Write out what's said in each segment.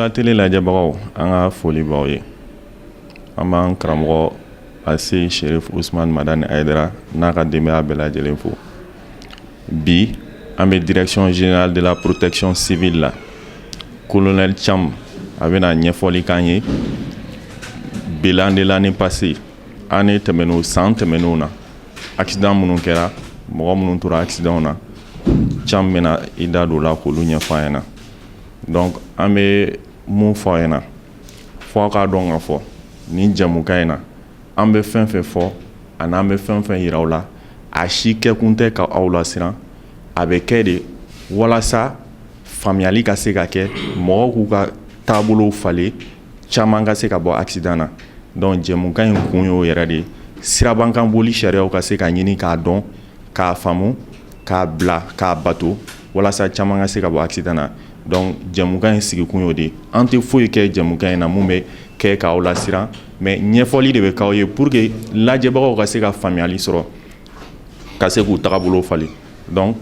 Fula tele lajɛbagaw, an ka foli b'aw ye. An b'an karamɔgɔ Ase Sherif Usman Madani Hayidara n'a ka denbaya bɛɛ lajɛlen fo. Bi an bɛ Direction générale de la protection civile la. Colonel Cham, a bɛna ɲɛfɔli k'an ye bilan de l'année passée, année tɛmɛnenw, san tɛmɛnenw na, accident minnu kɛra, mɔgɔ minnu tora accident na. Cham bɛna i da don o la k'olu ɲɛfɔ an ɲɛna. Donc an bɛ mun fɔ aw ɲɛna, fo aw k'a dɔn ka fɔ nin jɛmukan in na, an bɛ fɛn fɛn fɔ ani an bɛ fɛn fɛn yira aw la, a si kɛkun tɛ ka aw lasiran. A bɛ kɛ de walasa faamuyali ka se ka kɛ, mɔgɔw k'u ka taabolow falen, caman ka se ka bɔ accident na. Donc jɛmukan in kun y'o yɛrɛ de ye, sirabakan boli sariyaw ka se ka ɲini k'a dɔn, k'a faamu, k'a bila, k'a bato, walasa caman ka se ka bɔ accident na. Donc jɛmukan in sigikun y'o de ye. An tɛ foyi kɛ jɛmukan in na mun bɛ kɛ k'aw lasiran, mais ɲɛfɔli de bɛ k'aw ye pour que lajɛbagaw ka se ka faamuyali sɔrɔ, ka se k'u tagabolo falen. Donc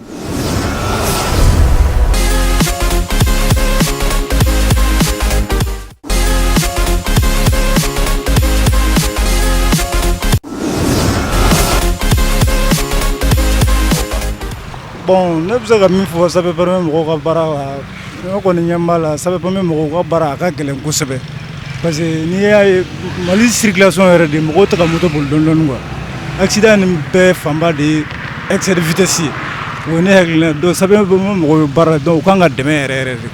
Bon, ne bɛ se ka min fɔ sapeur pompier mɔgɔw ka baara la, ne kɔni ɲɛ b'a la, sapeur pompier mɔgɔw ka baara a ka gɛlɛn kosɛbɛ, parce que n'i y'a ye Mali circulation yɛrɛ de, mɔgɔw tɛ ka moto boli dɔɔni dɔɔni quoi. Accident nin bɛɛ fanba de ye excès de vitesse ye. O ye ne hakilina ye. Donc sapeur pompier mɔgɔw bɛ baara la, donc u kan ka dɛmɛ yɛrɛ yɛrɛ de quoi.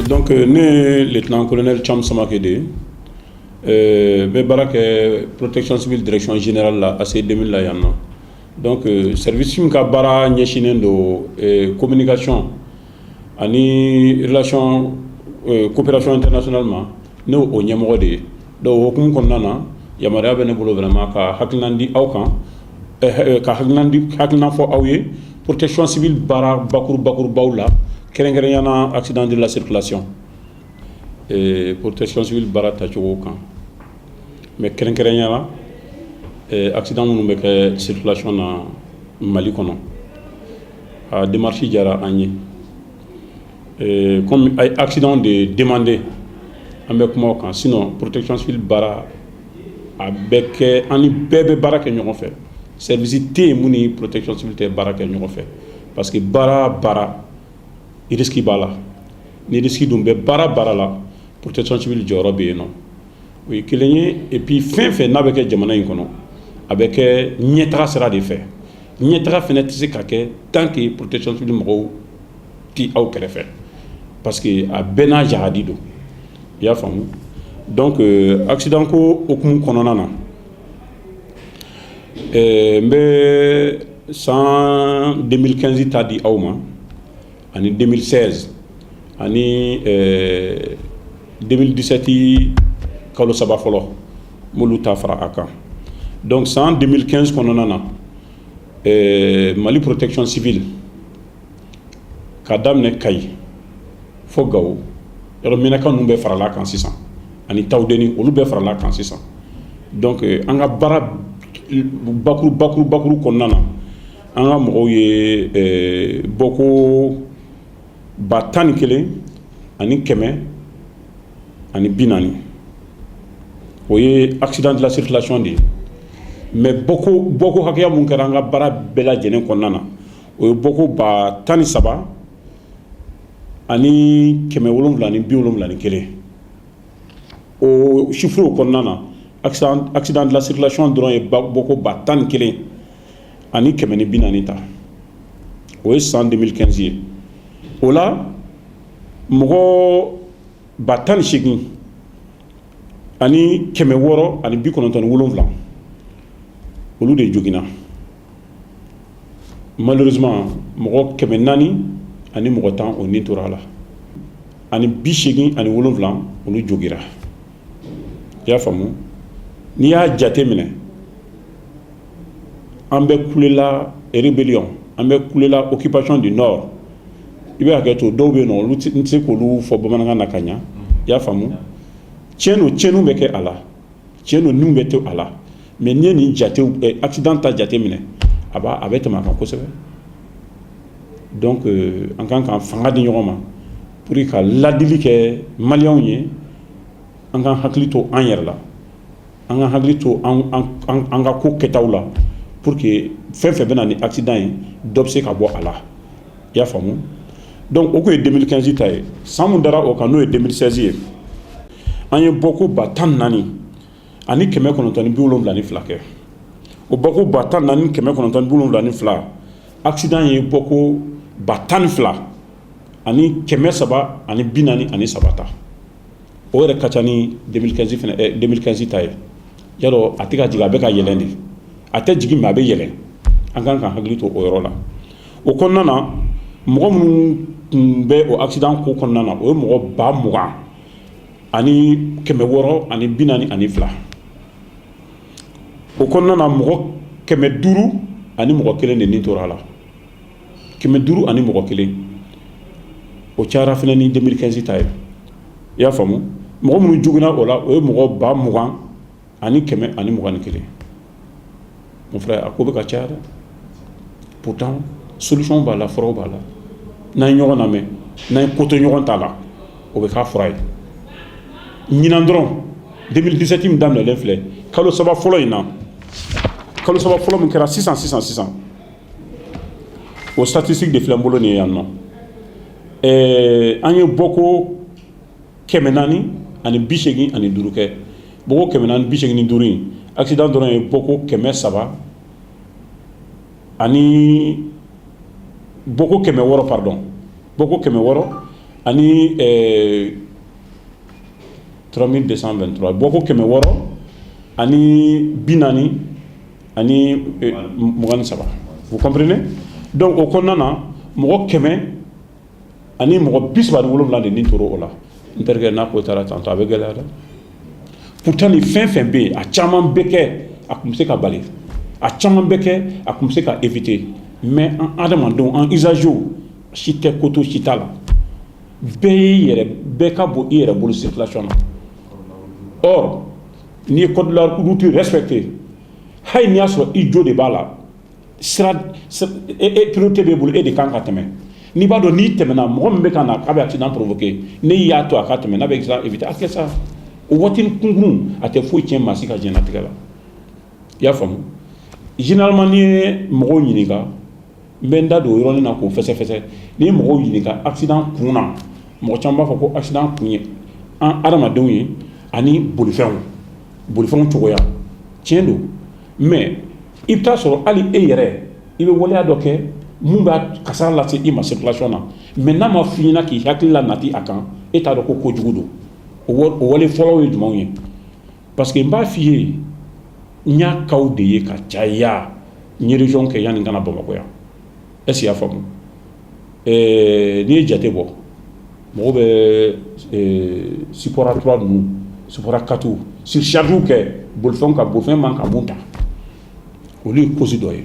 Donc ne ye lieutenant colonel Cham Samake de ye, n bɛ baara kɛ protection civile direction générale la, ACI 2000 la yan nɔ. Donc service min ka baara ɲɛsinnen don communication ani relation, coopération internationale ma, ne o ɲɛmɔgɔ de ye. Donc o hukumu kɔnɔna na, yamaruya bɛ ne bolo vraiment ka hakilina di aw kan, ka hakilina di, hakilina fɔ aw ye protection civile baara bakuru bakurubaw la, kɛrɛnkɛrɛnya na accident de la circulation, protection civile baara tacogo kan, mais kɛrɛnkɛrɛnya la accident minnu bɛ kɛ circulation na Mali kɔnɔ. A démarche diyara an ye. Comme a ye accident de demandé, an bɛ kuma o kan. Sinon protection civile baara a bɛ kɛ, an ni bɛɛ bɛ baara kɛ ɲɔgɔn fɛ. Service tɛ yen mun ni protection civile tɛ baara kɛ ɲɔgɔn fɛ, parce que baara baara risque b'a la. Ni risque dun bɛ baara baara la, protection civile jɔyɔrɔ bɛ yen nɔ. O ye kelen ye. Et puis fɛn fɛn n'a bɛ kɛ jamana in kɔnɔ, a bɛ kɛ ɲɛtaga sira de fɛ. Ɲɛtaga fɛnɛ tɛ se ka kɛ tant que protection civile mɔgɔw ti aw kɛrɛfɛ, parce que a bɛɛ n'a jahadi don, i y'a faamu. Donc accident ko hukumu kɔnɔna na, n bɛ san 2015 ta di aw ma, ani 2016, ani 2017 kalo 3 fɔlɔ, n b'olu ta fara a kan. Donc san 2015 kɔnɔna na, Mali protection civile, ka daminɛ Kayi fo Gawo, yɔrɔ Menaka ninnu bɛɛ farala kan sisan, ani Tawudeni, olu bɛɛ farala kan sisan. Donc an ka baara bakuru bakuru bakuru kɔnɔna na, an ka mɔgɔw ye bɔko 11 140. O ye accident de la circulation de ye. Mais bɔko bɔko hakɛya mun kɛra an ka baara bɛɛ lajɛlen kɔnɔna na, o ye bɔko 13 771. O chiffre kɔnɔna na, accident de la circulation dɔrɔn ye bɔko 11 140 ta. O ye san 2015 ye. O la mɔgɔ 18 697, olu de joginna. Malheureusement mɔgɔ 410, o ni tora a la, ani 87, olu jogira. I y'a faamu? N'i y'a jate minɛ, an bɛ kulela rébellion, an bɛ kulela occupation du nord, i bɛ hakɛ to, dɔw bɛ yen nɔ, olu n tɛ se k'olu fɔ bamanankan na ka ɲa, i y'a faamu. Tiɲɛ don, tiɲɛniw bɛ kɛ a la, tiɲɛ don, niw bɛ to a la, mais n'i ye nin jatew, accident ta jate minɛ, a bɛ tɛmɛ a kan kosɛbɛ. Donc an kan k'an fanga di ɲɔgɔn ma pour que ka ladili kɛ Maliyɛnw ye. An k'an hakili to an yɛrɛ la, an ka hakili to an ka ko kɛtaw la, pour que fɛn fɛn bɛ na ni accident ye, dɔ bɛ se ka bɔ a la. I y'a faamu? Donc o tun ye 2015 ta ye. San mun dara o kan, n'o ye 2016 ye, an ye bɔko 14,972 kɛ. O bɔko 14,972, accident ye bɔko 12,343 ta. O yɛrɛ ka ca ni 2015 fana, 2015 ta ye. Yarɔ, a tɛ ka jigin, a bɛ ka yɛlɛn de. A tɛ jigin, mais a bɛ yɛlɛn. An kan ka hakili to o yɔrɔ la. O kɔnɔna na, mɔgɔ minnu tun bɛ o accident ko kɔnɔna na, o ye mɔgɔ 20,642. O kɔnɔna na, mɔgɔ 501 de nin tora a la. 501, o cayara fana ni 2015 ta ye. I y'a faamu? Mɔgɔ minnu joginna o la, o ye mɔgɔ 20,121. Mon frère, a ko bɛ ka caya dɛ. Pourtant solution b'a la, furaw b'a la. N'an ye ɲɔgɔn lamɛn, n'an ye ko to ɲɔgɔn ta la, o bɛ k'a fura ye. Ɲinan dɔrɔn, 2017 min daminɛlen filɛ, kalo 3 fɔlɔ in na, kalo 3 fɔlɔ min kɛra sisan sisan sisan, o statistique de filɛ n bolo nin ye yan nɔ. An ye bɔko 485 kɛ. Bɔko 485 in, accident dɔrɔn ye bɔko 300 ani bɔko 600, pardon, bɔko 600 ani 3223, bɔko 643. Vous comprenez? Donc o kɔnɔna na, mɔgɔ 137 de nin tora o la. N terikɛ, n'a ko taara tantɔ, a bɛ gɛlɛya dɛ. Pourtant nin fɛn fɛn bɛ yen, a caman bɛ kɛ, a tun bɛ se ka bali, a caman bɛ kɛ, a tun bɛ se ka éviter. Mais an adamadenw, an usagers si tɛ ko to si t'a la. Bɛɛ y'i yɛrɛ, bɛɛ ka bon i yɛrɛ bolo circulation na. Or n'i ye code de la route respecté, hali n'i y'a sɔrɔ i jo de b'a la, sira e priorité b'e bolo, e de kan ka tɛmɛ. N'i b'a dɔn n'i tɛmɛna, mɔgɔ min bɛ ka na k'a bɛ accident provoquer, ne y'a to a ka tɛmɛ, n'a bɛ accident éviter, a kɛ sa. O waati kunkurun, a tɛ foyi tiɲɛ maa si ka diɲɛlatigɛ la. I y'a faamu? Généralement, n'i ye mɔgɔw ɲininka, n bɛ n da don o yɔrɔnin na k'o fɛsɛfɛsɛ. N'i ye mɔgɔw ɲininka accident kun na, mɔgɔ caman b'a fɔ ko accident kun ye an adamadenw ye ani bolifɛnw, bolifɛnw cogoya. Tiɲɛ don, mais i bɛ taa sɔrɔ hali e yɛrɛ, i bɛ waleya dɔ kɛ mun b'a kasara lase i ma circulation na, mais n'a ma f'i ɲɛna k'i hakili la nati a kan, e t'a dɔn ko kojugu don. O wale fɔlɔw ye jumɛnw ye? Parce que n b'a f'i ye, n y'a cas de ye ka caya. N ye région kɛ yanni n ka na Bamakɔ yan. Est ce que i y'a faamu? N'i ye jate bɔ, mɔgɔw bɛ support 3 ninnu, support 4, surcharge kɛ bolifɛnw kan, bolifɛn man ka mun ta, olu ye cause dɔ ye.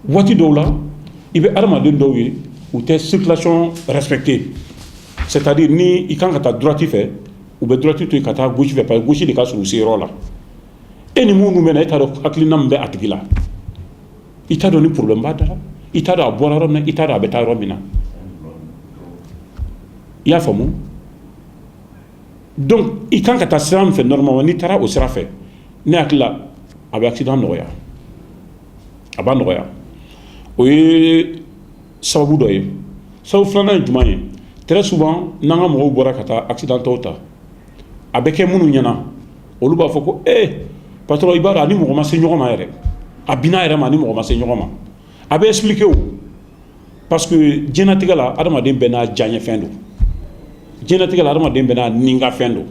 Waati dɔw la, i bɛ adamaden dɔw ye, u tɛ circulation respecter, c'est à dire ni i kan ka taa droite fɛ, u bɛ droite to yen ka taa gauche fɛ, parce que gauche de ka surun u se yɔrɔ la. E ni minnu bɛ na, e t'a dɔn hakilina min bɛ a tigi la, i t'a dɔn ni problème b'a da la, i t'a dɔn a bɔra yɔrɔ min na, i t'a dɔn a bɛ taa yɔrɔ min na. I y'a faamu? Donc i kan ka taa sira min fɛ, normalement n'i taara o sira fɛ, ne hakili la, a bɛ accident nɔgɔya, a b'a nɔgɔya. O ye sababu dɔ ye. Sababu filanan ye jumɛn ye? Très souvent, n'an ka mɔgɔw bɔra ka taa accident tɔw ta, a bɛ kɛ minnu ɲɛna, olu b'a fɔ ko ee patron, i b'a dɔn, a ni mɔgɔ ma se ɲɔgɔn ma yɛrɛ, a binna yɛrɛ ma, a ni mɔgɔ ma se ɲɔgɔn ma. A bɛ expliquer o, parce que diɲɛlatigɛ la, adamaden bɛɛ n'a diyaɲɛfɛn don. Diɲɛlatigɛ la, adamaden bɛɛ n'a ninkafɛn don.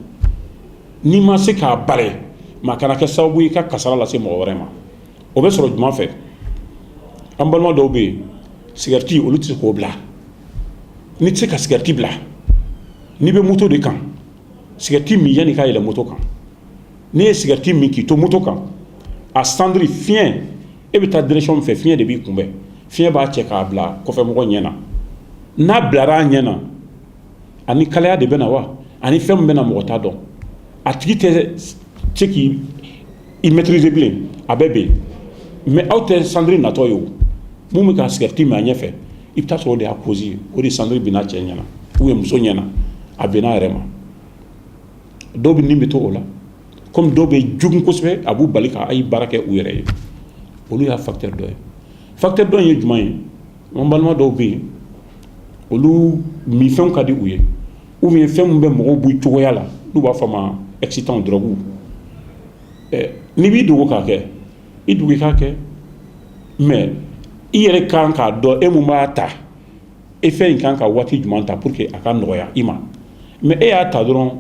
N'i ma se k'a bali, maa kana kɛ sababu ye i ka kasara lase mɔgɔ wɛrɛ ma. O bɛ sɔrɔ jumɛn fɛ? An balima dɔw bɛ yen, sigɛriti, olu tɛ se k'o bila. N'i tɛ se ka sigɛriti bila, n'i bɛ moto de kan, sigɛriti min yanni i ka yɛlɛ moto kan. N'i ye sigɛriti min k'i to moto kan, a cendre, fiɲɛ, e bɛ taa direction min fɛ, fiɲɛ de b'i kunbɛn. Fiɲɛ b'a cɛ k'a bila kɔfɛmɔgɔ ɲɛ na. N'a bilara a ɲɛ na, ani kalaya de bɛ na wa, ani fɛn min bɛ na, mɔgɔ t'a dɔn. A tigi tɛ se k'i i maîtriser bilen, a bɛ ben. Mais aw tɛ cendres natɔ ye, o mun bɛ ka cigarette min a ɲɛfɛ, i bɛ taa sɔrɔ o de y'a cause ye. O de cendre binna cɛ ɲɛna ou bien muso ɲɛna, a binna a yɛrɛ ma. Dɔw bɛ nin bɛ to o la, comme dɔw bɛ jogin kosɛbɛ, a b'u bali ka ayi baara kɛ u yɛrɛ ye. Olu y'a facteur dɔ ye. Facteur dɔ in ye jumɛn ye? An balima dɔw bɛ yen, olu minfɛnw ka di u ye, ou bien fɛn min bɛ mɔgɔw bɔ cogoya la, n'u b'a fɔ a ma excitant, drogue. N'i b'i dogo k'a kɛ, i dogo i k'a kɛ, mais i yɛrɛ kan k'a dɔn e mun b'a ta, e fɛn in kan ka waati jumɛn ta pour que a ka nɔgɔya i ma. Mais e y'a ta dɔrɔn,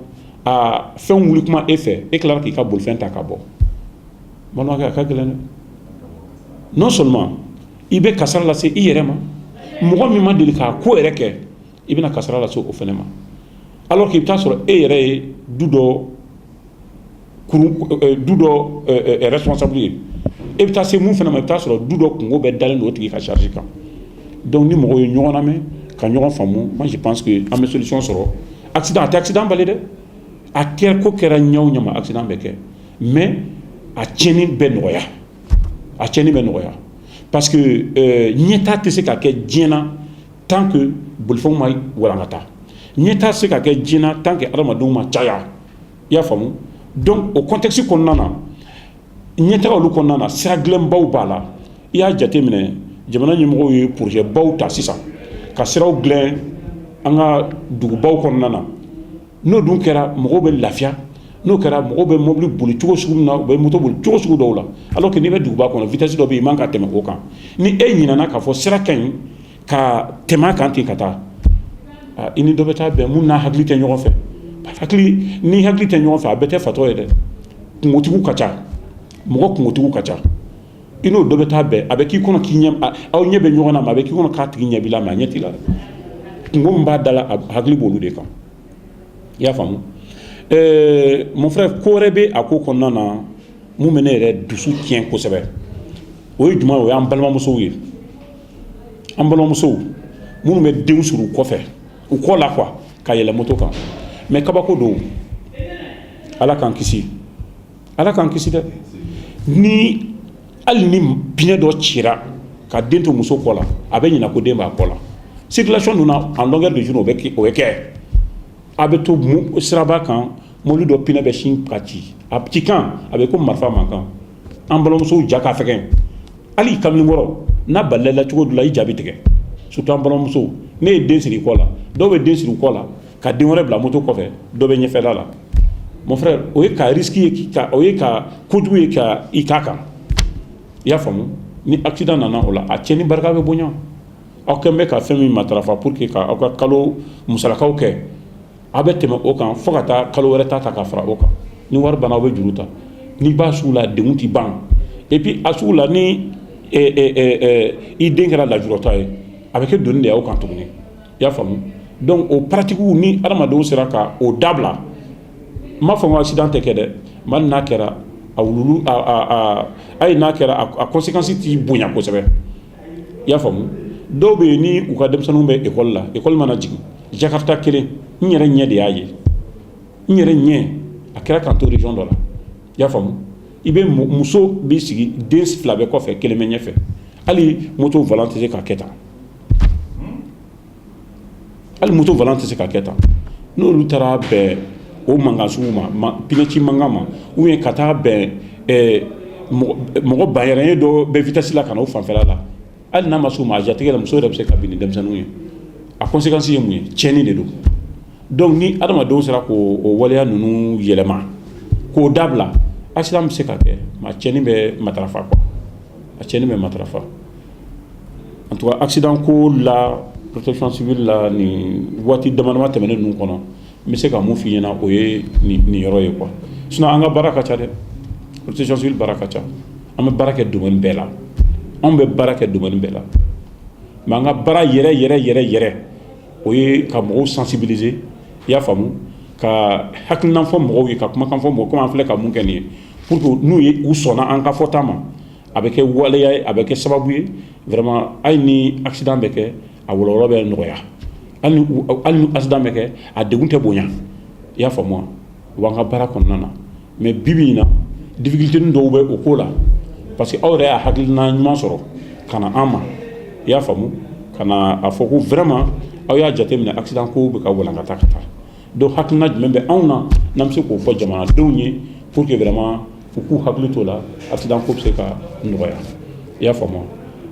a fɛn wuli kuma e fɛ, e tilala k'i ka bolifɛn ta ka bɔ. Balimakɛ, a ka gɛlɛn dɛ. Non seulement i bɛ kasara lase i yɛrɛ ma, mɔgɔ min ma deli k'a ko yɛrɛ kɛ, i bɛna kasara lase o fɛnɛ ma, alors que i bɛ taa sɔrɔ e yɛrɛ ye du dɔ kurun, du dɔ responsable ye. E bɛ taa se mun fana ma, i bɛ taa sɔrɔ du dɔ kungo bɛɛ dalen don o tigi ka charge kan. Donc ni mɔgɔw ye ɲɔgɔn lamɛn ka ɲɔgɔn faamu, moi je pense que an bɛ solution sɔrɔ. Accident, a tɛ accident bali dɛ. A kɛra ko kɛra ɲɛ o ɲɛ ma, accident bɛ kɛ, mais a tiɲɛni bɛ nɔgɔya, a tiɲɛni bɛ nɔgɔya, parce que ɲɛta tɛ se ka kɛ diɲɛ na tant que bolifɛnw ma walankata. Ɲɛta tɛ se ka kɛ diɲɛ na tant que adamadenw ma caya. I y'a faamu? Donc o contexte kɔnɔna na, ɲɛtaga olu kɔnɔna na, sira dilanbaw b'a la. I y'a jateminɛ, jamana ɲɛmɔgɔw ye projet baw ta sisan ka siraw dilan an ka dugubaw kɔnɔna na. N'o dun kɛra, mɔgɔw bɛ lafiya. N'o kɛra, mɔgɔw bɛ mobili boli cogo sugu min na, u bɛ moto boli cogo sugu dɔw la, alors que n'i bɛ duguba kɔnɔ, vitesse dɔ bɛ yen, i man ka tɛmɛ o kan. Ni e ɲinɛna k'a fɔ sira ka ɲi ka tɛmɛ a kan ten ka taa, i ni dɔ bɛ taa bɛn mun n'a hakili tɛ ɲɔgɔn fɛ. Hakili ni hakili tɛ ɲɔgɔn fɛ, a bɛɛ tɛ fatɔ ye dɛ. Kungotigiw ka ca, mɔgɔ kungotigiw ka ca. I n'o dɔ bɛ taa bɛn, a bɛ k'i kɔnɔ k'i ɲɛ, aw ɲɛ bɛ ɲɔgɔn na, mais a bɛ k'i kɔnɔ k'a tigi ɲɛ b'i la, mais a ɲɛ t'i la. Kungo min b'a da la, a hakili b'olu de kan. I y'a faamu? Mon frère, ko wɛrɛ bɛ a ko kɔnɔna na mun bɛ ne yɛrɛ dusu tiɲɛ kosɛbɛ. O ye jumɛn ye? O y'an balimamusow ye. An balimamusow minnu bɛ denw siri u kɔfɛ, u kɔ la quoi, ka yɛlɛ moto kan. Mais kabako don, Ala k'an kisi, Ala k'an kisi dɛ. Ni hali ni pinɛ dɔ cira ka den to muso kɔ la, a bɛ ɲinɛ ko den b'a kɔ la. Circulation dun na, en longueur de journée, o bɛ kɛ. A bɛ to siraba kan, mobili dɔ pinɛ bɛ sin ka ci, a ci kan a bɛ ko marifa mankan. An balimamusow ja ka fɛgɛn, hali kamalenkɔrɔ n'a balila la cogo dɔ la, i ja bɛ tigɛ. Surtout an balimamusow, ne ye den siri i kɔ la, dɔw bɛ den siri u kɔ la ka den wɛrɛ bila moto kɔfɛ, dɔ bɛ ɲɛfɛla la. Mon frère, o ye ka risque ye, ka o ye ka kojugu ye ka i k'a kan. I y'a faamu? Ni accident nana o la, a tiɲɛni barika bɛ bonya. Aw kɛn bɛ ka fɛn min matarafa pour que ka aw ka kalo musalakaw kɛ, aw bɛ tɛmɛ o kan fo ka taa kalo wɛrɛ ta ta ka fara o kan. Ni wari banna, aw bɛ juru ta. N'i b'a sugu la, degun ti ban. Et puis a sugu la, ni i den kɛra lajuratɔ ye, a bɛ kɛ doni de y'aw kan tuguni. I y'a faamu? Donc o pratique, ni adamadenw sera ka o dabila, n m'a fɔ ko accident tɛ kɛ dɛ, mais hali n'a kɛra, a wululu a hali n'a kɛra, a conséquence ti bonya kosɛbɛ. I y'a faamu? Dɔw bɛ yen, ni u ka denmisɛnninw bɛ école la, école mana jigin, Jakarta kelen, n yɛrɛ ɲɛ de y'a ye, n yɛrɛ ɲɛ, a kɛra k'an to région dɔ la. I y'a faamu? I bɛ muso b'i sigi, den fila bɛ kɔfɛ, kelen bɛ ɲɛfɛ, hali moto volant tɛ se ka kɛ tan, hali moto volant tɛ se ka kɛ tan. N'olu taara bɛn o mankan sugu ma, pinɛ ci mankan ma, ou bien ka taa bɛn mɔgɔ bayɛrɛn dɔ bɛ vitesse la ka na o fanfɛla la, hali n'a ma s'o ma, a jatigɛ la, muso yɛrɛ bɛ se ka bin ni denmisɛnninw ye. A conséquence ye mun ye? Tiɲɛni de don. Donc ni adamadenw sera k'o waleya ninnu yɛlɛma k'o dabila, accident bɛ se ka kɛ, mais a tiɲɛni bɛ matarafa quoi, a tiɲɛni bɛ matarafa. En tout cas, accident ko la, protection civile la, nin waati dama dama tɛmɛnen ninnu kɔnɔ, n bɛ se ka mun f'i ɲɛna, o ye nin yɔrɔ ye quoi. Sinon an ka baara ka ca dɛ, protection civile baara ka ca. An bɛ baara kɛ domaine bɛɛ la, anw bɛ baara kɛ domaine bɛɛ la, mais an ka baara yɛrɛ yɛrɛ yɛrɛ yɛrɛ, o ye ka mɔgɔw sensibiliser. I y'a faamu? Ka hakilina fɔ mɔgɔw ye, ka kumakan fɔ mɔgɔw, komi an filɛ ka mun kɛ nin ye, pour que n'u ye u sɔnna an ka fɔta ma, a bɛ kɛ waleya ye, a bɛ kɛ sababu ye vraiment, hali ni accident bɛ kɛ, a wɔlɔlɔ bɛ nɔgɔya. Hali ni accident bɛ kɛ, a degun tɛ bonya. I y'a faamu wa? O b'an ka baara kɔnɔna na. Mais bi bi in na, difficulté dɔw bɛ o ko la, parce que aw yɛrɛ y'a hakilina ɲuman sɔrɔ ka na an ma, i y'a faamu, ka na a fɔ ko vraiment aw y'a jateminɛ, accident ko bɛ ka walankata ka taa. Donc hakilina jumɛn bɛ anw na n'an bɛ se k'o fɔ jamanadenw ye pour que vraiment u k'u hakili t'o la, accident ko bɛ se ka nɔgɔya, i y'a faamu?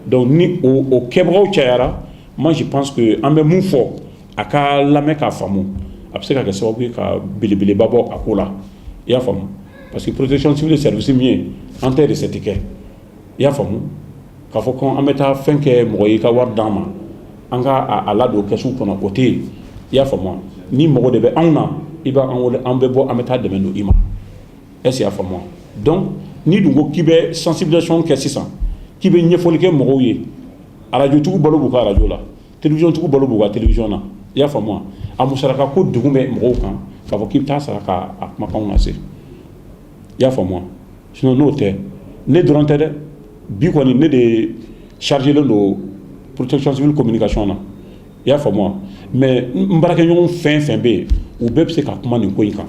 Donc ni o kɛbagaw cayara, moi je pense que an bɛ mun fɔ, a ka lamɛn k'a faamu, a bɛ se ka kɛ sababu ye ka belebeleba bɔ a ko la, i y'a faamu? Parce que protection civile, service min ye, an tɛ recette kɛ, i y'a faamu, k'a fɔ ko an bɛ taa fɛn kɛ mɔgɔ ye ka wari d'an ma, an ka a ladon kɛsu kɔnɔ, o tɛ yen, i y'a faamu? Ni mɔgɔ de bɛ anw na, i b'an wele, an bɛ bɔ, an bɛ taa dɛmɛ don i ma. Est ce que i y'a faamu? Donc n'i dun ko k'i bɛ sensibilisation kɛ sisan, k'i bɛ ɲɛfɔli kɛ mɔgɔw ye, arajotigiw balo b'u ka arajo la, télévision tigiw balo b'u ka télévision na, i y'a faamu? A musaraka ko degun bɛ mɔgɔw kan k'a fɔ k'i bɛ taa sara k'a kumakanw lase, i y'a faamu? Sinon n'o tɛ, ne dɔrɔn tɛ dɛ. Bi kɔni, ne de chargé len don protection civile communication na, i y'a faamu? Mais n baarakɛɲɔgɔn fɛn fɛn bɛ yen, u bɛɛ bɛ se ka kuma nin ko in kan.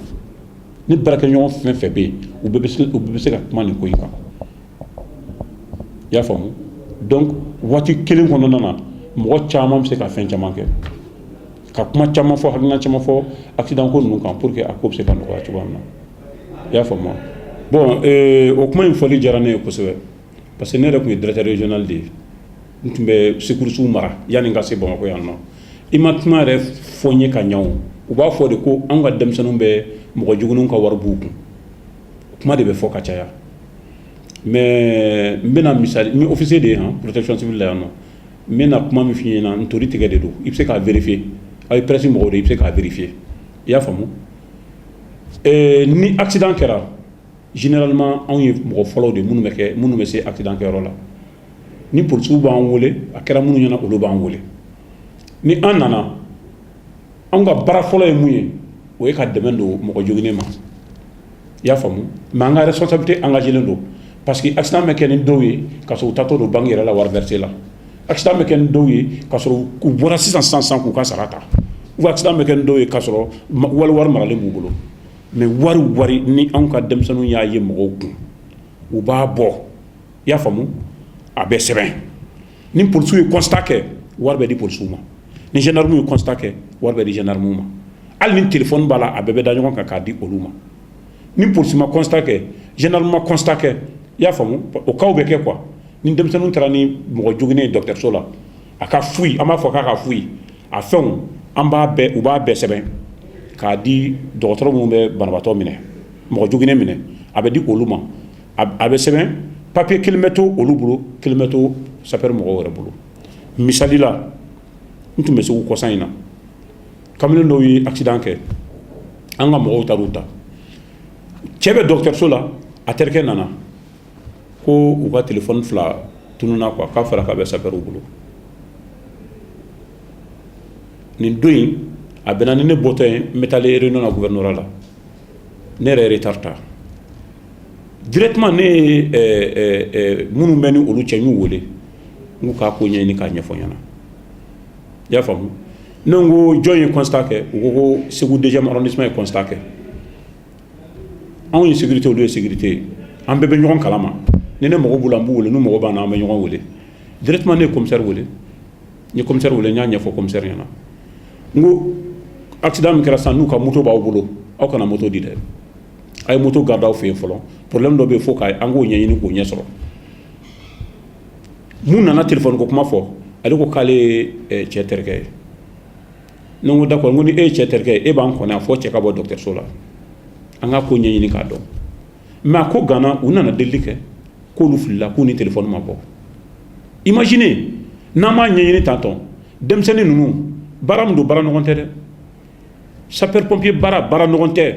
Ni baarakɛɲɔgɔn fɛn fɛn bɛ yen, u bɛɛ bɛ se ka kuma nin ko in kan, i y'a faamu? Donc waati kelen kɔnɔna na, mɔgɔ caman bɛ se ka fɛn caman kɛ, ka kuma caman fɔ, hakilina caman fɔ accident ko ninnu kan, pour que a ko bɛ se ka nɔgɔya cogoya min na, i y'a faamu? Bon, o kuma in fɔli diyara ne ye kosɛbɛ, parce que ne yɛrɛ tun ye directeur régional de ye, n tun bɛ secours mara yanni n ka se Bamakɔ yan nɔ. I ma kuma yɛrɛ fɔ n ye ka ɲɛ o. U b'a fɔ de ko anw ka denmisɛnninw bɛ mɔgɔ juguninw ka wari b'u kun, kuma de bɛ fɔ ka caya. Mais n bɛna misali, n ye officier de ye han, protection civile la yan nɔ. N bɛna kuma min f'i ɲɛna, ntori tigɛ de don, i bɛ se k'a vérifier, aw ye presse mɔgɔw de, i bɛ se k'a vérifier, i y'a faamu? Ni accident kɛra, généralement anw ye mɔgɔ fɔlɔw de minnu bɛ kɛ, minnu bɛ se accident kɛyɔrɔ la. Ni polisiw b'an wele, a kɛra minnu ɲɛna, olu b'an wele. Ni an nana, anw ka baara fɔlɔ ye mun ye? O ye ka dɛmɛ don mɔgɔ joginnen ma, i y'a faamu? Mais an ka responsabilité engagé len don, parce que accident bɛ kɛ ni dɔw ye ka sɔrɔ u taatɔ don banque yɛrɛ la wari verser la. Accident bɛ kɛ ni dɔw ye ka sɔrɔ u bɔra sisan sisan sisan k'u ka sara ta, ou accident bɛ kɛ ni dɔw ye ka sɔrɔ wali wari maralen b'u bolo. Mais wari ni anw ka denmisɛnninw y'a ye mɔgɔw kun, u b'a bɔ, i y'a faamu? A bɛ sɛbɛn. Ni polisiw ye constat kɛ, wari bɛ di polisiw ma. Ni gendarme ye constat kɛ, wari bɛ di gendarme ma. Hali ni téléphone b'a la, a bɛɛ bɛ da ɲɔgɔn kan k'a di olu ma. Ni polisi ma constat kɛ, gendarme ma constat kɛ, i y'a faamu, o cas bɛ kɛ quoi. Ni denmisɛnninw taara ni mɔgɔ joginnen ye dɔgɔtɔrɔso la, a ka fouille, an b'a fɔ k'a ka fouille, a fɛnw, an b'a bɛɛ, u b'a bɛɛ sɛbɛn k'a di dɔgɔtɔrɔ minnu bɛ banabaatɔ minɛ, mɔgɔ joginnen minɛ, a bɛ di olu ma. A bɛ sɛbɛn, papier kelen bɛ to olu bolo, kelen bɛ to sapeur mɔgɔw yɛrɛ bolo. Misali la, n tun bɛ Segu kɔsa in na, kamalen dɔw ye accident kɛ, an ka mɔgɔw taar'u ta. Cɛ bɛ dɔgɔtɔrɔso la, a terikɛ nana ko u ka téléphone fila tununna quoi, k'a fɔra k'a bɛ sapeur bolo. Nin don in, a bɛnna ni ne bɔtɔ ye, n bɛ taa réunion na gouvernorat la. Ne yɛrɛ ye retard ta directement. Ne ye minnu bɛ ni olu cɛ, n y'u wele, n k'u k'a ko ɲɛɲini k'a ɲɛfɔ n ɲɛna, i y'a faamu? Ne ko jɔn ye constat kɛ? U ko ko Segu deuxième arrondissement ye constat kɛ. Anw ye sécurité, olu ye sécurité ye, an bɛɛ bɛ ɲɔgɔn kalama. Ni ne mago b'u la, n b'u wele, n'u mago b'an na, an bɛ ɲɔgɔn wele directement. Ne ye commissaire wele, n ye commissaire wele, n y'a ɲɛfɔ commissaire ɲɛna. N ko accident min kɛra sisan, n'u ka moto b'aw bolo, aw kana moto di dɛ, a ye moto garder aw fɛ yen fɔlɔ. Problème dɔ bɛ yen fo ka an k'o ɲɛɲini k'o ɲɛ sɔrɔ. Mun nana téléphone ko kuma fɔ, ale ko k'ale ye cɛ terikɛ ye. Ne ko d'accord, n ko ni e ye cɛ terikɛ ye, e b'an kɔnɔ yan fɔ cɛ ka bɔ dɔgɔtɔrɔso la, an k'a ko ɲɛɲini k'a dɔn. Mais a ko gana, u nana delili kɛ k'olu filila, k'u ni téléphone ma bɔ. Imaginez, n'an m'a ɲɛɲini tantɔn, denmisɛnnin ninnu, baara min don, baara ɲɔgɔn tɛ dɛ. Sapeur pompier baara, baara ɲɔgɔn tɛ.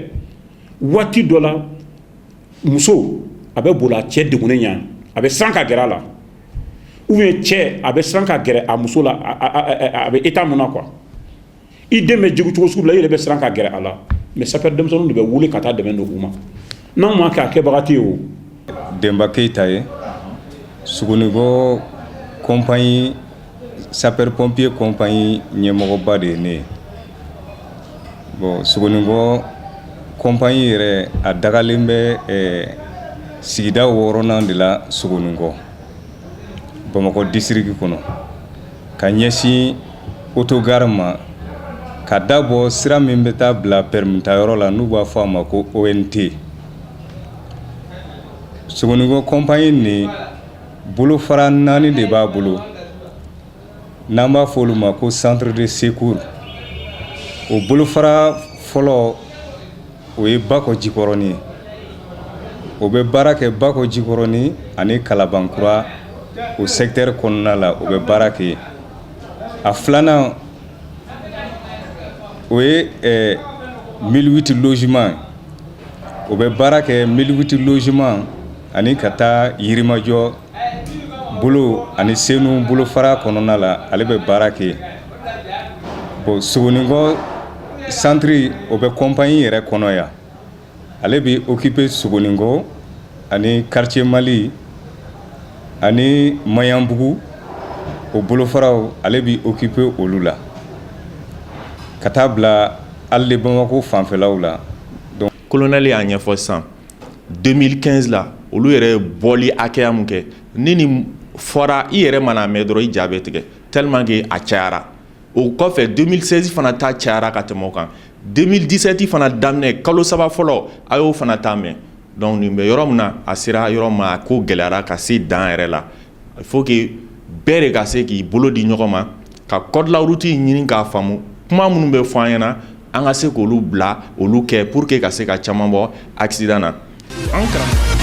Waati dɔ la, muso a bɛ boli a cɛ degunnen ɲɛ, a bɛ siran ka gɛrɛ a la, ou bien cɛ a bɛ siran ka gɛrɛ a muso la, a bɛ état mun na quoi. I den bɛ jogi cogo sugu la, i yɛrɛ bɛ siran ka gɛrɛ a la. Mais sapeur denmisɛnninw de bɛ wuli ka taa dɛmɛ don u ma. N'anw ma kɛ, a kɛbaga tɛ yen o. Denba Keyita ye Sogonikɔ compagnie, sapeur pompier compagnie ɲɛmɔgɔba de ye ne ye. Bon, Sogonikɔ compagnie yɛrɛ, a dagalen bɛ sigida wɔɔrɔnan de la Sogoninkɔ, Bamakɔ district kɔnɔ, ka ɲɛsin autogare ma, ka dabɔ sira min bɛ taa bila permis tayɔrɔ la, n'u b'a fɔ a ma ko ONT. Sogoninkɔ compagnie nin, bolofara naani de b'a bolo, n'an b'a fɔ olu ma ko centre de secours. O bolofara fɔlɔ, o ye Bakɔ Jikɔrɔni ye. O bɛ baara kɛ Bakɔ Jikɔrɔni ani Kalabankura, o secteur kɔnɔna la, o bɛ baara kɛ yen. A filanan, o ye 1008 logement. O bɛ baara kɛ 1008 logement ani ka taa Yirimajɔ bolo ani Senu bolofara kɔnɔna la, ale bɛ baara kɛ yen. Bon, Sogoninkɔ centre, o bɛ compagnie yɛrɛ kɔnɔ yan. Ale bɛ occuper Sogoninkɔ ani quartier Mali ani Maɲanbugu, o bolofaraw, ale bɛ occuper olu la, ka taa bila hali Bamakɔ fanfɛlaw la. Donc Colonel y'a ɲɛfɔ sisan, 2015 la, olu yɛrɛ ye bɔli hakɛya mun kɛ, ni nin fɔra i yɛrɛ mana mɛn dɔrɔn, i ja bɛ tigɛ tellement que a cayara. O kɔfɛ, 2016 fana ta cayara ka tɛmɛ o kan. 2017 fana daminɛ kalo 3 fɔlɔ, a y'o fana ta mɛn. Donc nin bɛ yɔrɔ min na, a sera yɔrɔ ma, a ko gɛlɛyara ka se dan yɛrɛ la. Il faut que bɛɛ de ka se k'i bolo di ɲɔgɔn ma ka code la route ɲini k'a faamu, kuma minnu bɛ fɔ an ɲɛna, an ka se k'olu bila, olu kɛ, pour que ka se ka caman bɔ accident na. An karamɔgɔ.